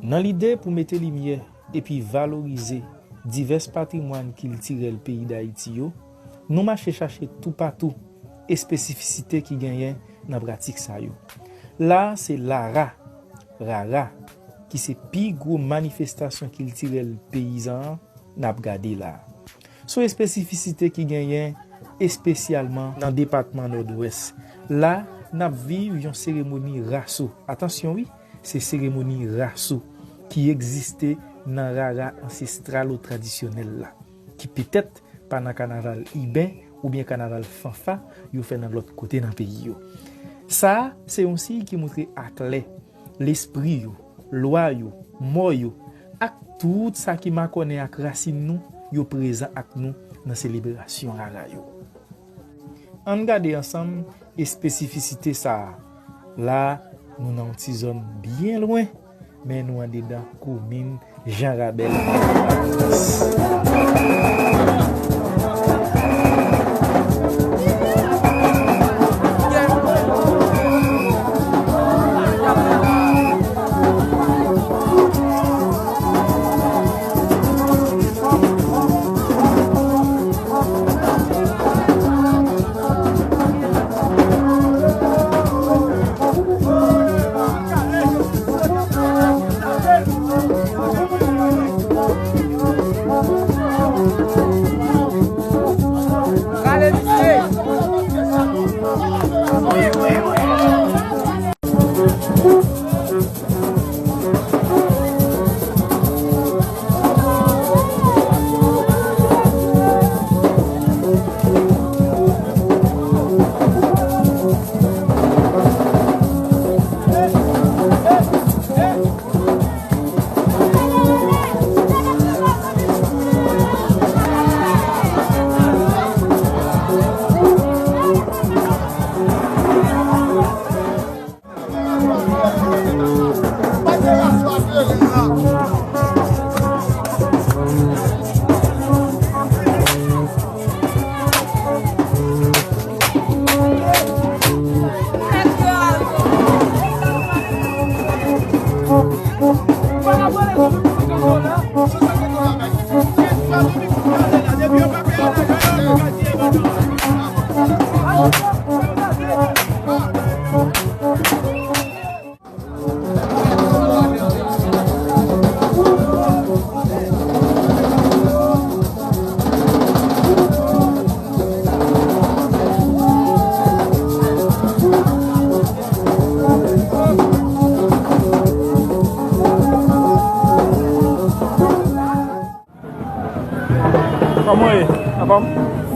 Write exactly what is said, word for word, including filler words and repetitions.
Nan lide pou mete limyè epi valorize divès patrimwàn kiltirèl peyi Dayiti yo, nou mache chache toupatou espesifisite ki genyen nan pratik sa yo. La a se Lara, Rara, ki se pi gwo manifestasyon kiltirèl peyizan an n ap gade la a. Sou espesifisite ki genyen espesyalman nan depatman Nòdwès. La, n ap viv yon seremoni raso. Atansyon wi, se seremoni raso ki egziste nan rara ansestralo-tradisyonèl la, ki petèt pa nan kanaval iben oubyen kanaval fanfa yo fè nan lòt kote nan peyi yo. Sa a, se yon siy ki montre aklè lespri yo, lwa yo, mò yo, ak tout sa ki makònen ak rasin nou, yo prezan ak nou nan selebrasyon rara yo. Ann gade ansanm espesifisite sa a. La a, nou nan yon ti zòn byen lwen, men nou andedan komin Jan Rabèl, Pòtoprens. Kòman w ye? Anfòm?